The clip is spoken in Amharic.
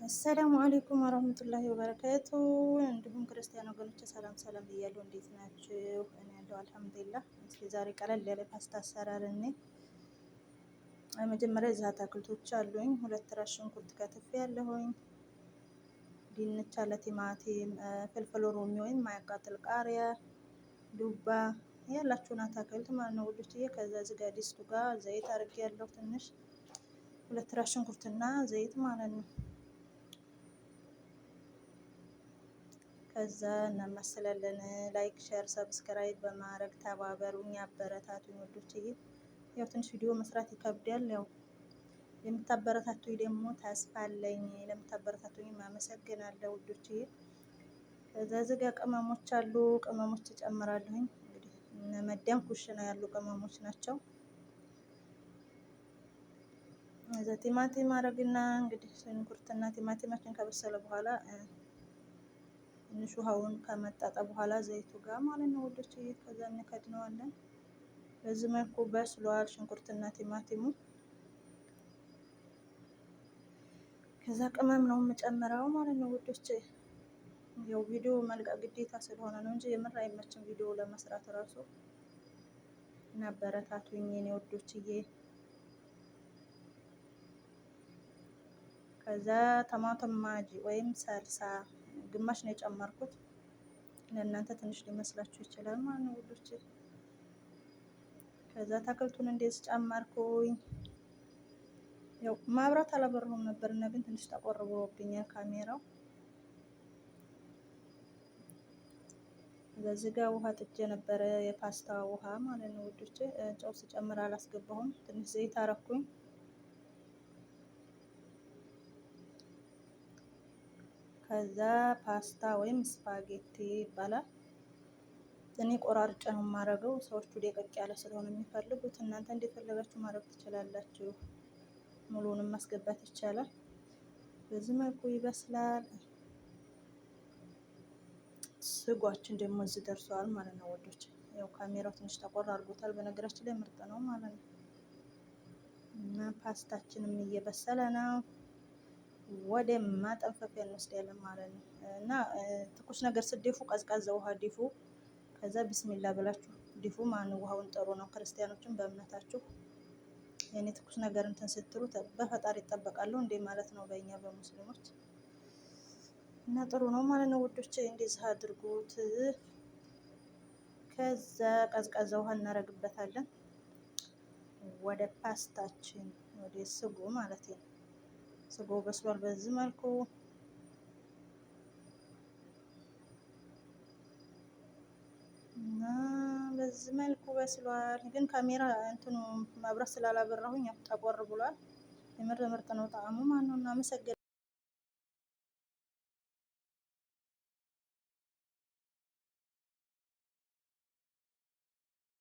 السلام عليكم ورحمة الله وبركاته። እንዲሁም ክርስቲያን ወገኖች ሰላም ሰላም ብያለሁ። እንዴት ናችሁ? እኔ ያለው الحمد لله። እስኪ ዛሬ ቀለል ያለ ፓስታ አሰራር እኔ መጀመሪያ እዚህ አታክልቶች አሉኝ። ሁለት ራስ ሽንኩርት ከትፌ ያለሁኝ፣ ድንች አለ፣ ቲማቲም፣ فلفل رومي ወይም ማያቃጥል ቃሪያ፣ ዱባ ያላችሁን አታክልት ማለት ነው ውዶችዬ። ከዛ እዚህ ጋር ድስቱ ጋር ዘይት አድርጌ ያለሁ ትንሽ ሁለት ራስ ሽንኩርትና ዘይት ማለት ነው። ከዛ እናማስላለን። Like፣ share፣ subscribe በማድረግ ተባበሩኝ፣ አበረታቱኝ ውዶችዬ። ያው ትንሽ ቪዲዮ መስራት ይከብዳል። ያው የምታበረታቱኝ ደግሞ ተስፋ አለኝ። ለምታበረታቱኝ አመሰግናለሁ ውዶችዬ። ከዛ እዚህ ጋር ቅመሞች አሉ፣ ቅመሞች እጨምራለሁኝ። እንግዲህ እነ መዳም ኩሽና ያሉ ቅመሞች ናቸው። እዛ ቲማቲም አረግና እንግዲህ ሽንኩርትና ቲማቲማችን ከበሰለ በኋላ ትንሽ ውሃውን ከመጣጠ በኋላ ዘይቱ ጋር ማለት ነው ውዶች፣ ከዛ እንከድነዋለን። በዚህ መልኩ በስሏል ሽንኩርትና ቲማቲሙ። ከዛ ቅመም ነው የምጨምረው ማለት ነው ውዶች። ያው ቪዲዮ መልቀቅ ግዴታ ስለሆነ ነው እንጂ የምር አይመችም ቪዲዮ ለመስራት ራሱ። እና አበረታቱኝ የኔ ውዶችዬ። ከዛ tomato ማጂ ወይም ሰልሳ ግማሽ ነው የጨመርኩት። ለእናንተ ትንሽ ሊመስላችሁ ይችላል ማለት ነው ውዶች። ከዛ አታክልቱን እንደዚህ ጨመርኩኝ። ያው ማብራት አላበራሁም ነበር እና ግን ትንሽ ተቆርቦብኛል ካሜራው። በዚህ ጋር ውሃ ጥጄ ነበረ፣ የፓስታ ውሃ ማለት ነው ውዶች። ጨው ስጨምር አላስገባሁም። ትንሽ ዘይት አረኩኝ። ከዛ ፓስታ ወይም ስፓጌቲ ይባላል። እኔ ቆራርጬ ነው የማደርገው። ሰዎቹ ደቀቅ ያለ ስለሆነ የሚፈልጉት እናንተ እንደፈለጋችሁ ማድረግ ትችላላችሁ። ሙሉውንም ማስገባት ይቻላል። በዚህ መልኩ ይበስላል። ስጓችን ደግሞ እዚህ ደርሷል ማለት ነው ወዶች። ያው ካሜራው ትንሽ ጠቆር አድርጎታል። በነገራችን ላይ ምርጥ ነው ማለት ነው። እና ፓስታችንም እየበሰለ ነው። ወደ ማጠንፈፊያ እንወስዳለን ማለት ነው። እና ትኩስ ነገር ስትደፉ ቀዝቃዛ ውሃ ድፉ። ከዛ ቢስሚላ ብላችሁ ድፉ ማለት ነው። ውሃውን ጥሩ ነው። ክርስቲያኖችን በእምነታችሁ የኔ ትኩስ ነገር እንትን ስትሉ በፈጣሪ ይጠበቃለሁ እንዴ ማለት ነው በእኛ በሙስሊሞች እና ጥሩ ነው ማለት ነው ውዶች፣ እንደዚህ አድርጉት። ከዛ ቀዝቃዛ ውሃ እናረግበታለን ወደ ፓስታችን ወደ ስጎ ማለት ነው። ስጎ በስሏል በዚህ መልኩ። እና በዚህ መልኩ በስሏል። ግን ካሜራ እንትኑ መብራት ስላላበራሁኝ ጠቆር ብሏል። የምር ምርጥ ነው ጣዕሙ ማለት ነው። እናመሰግናለን።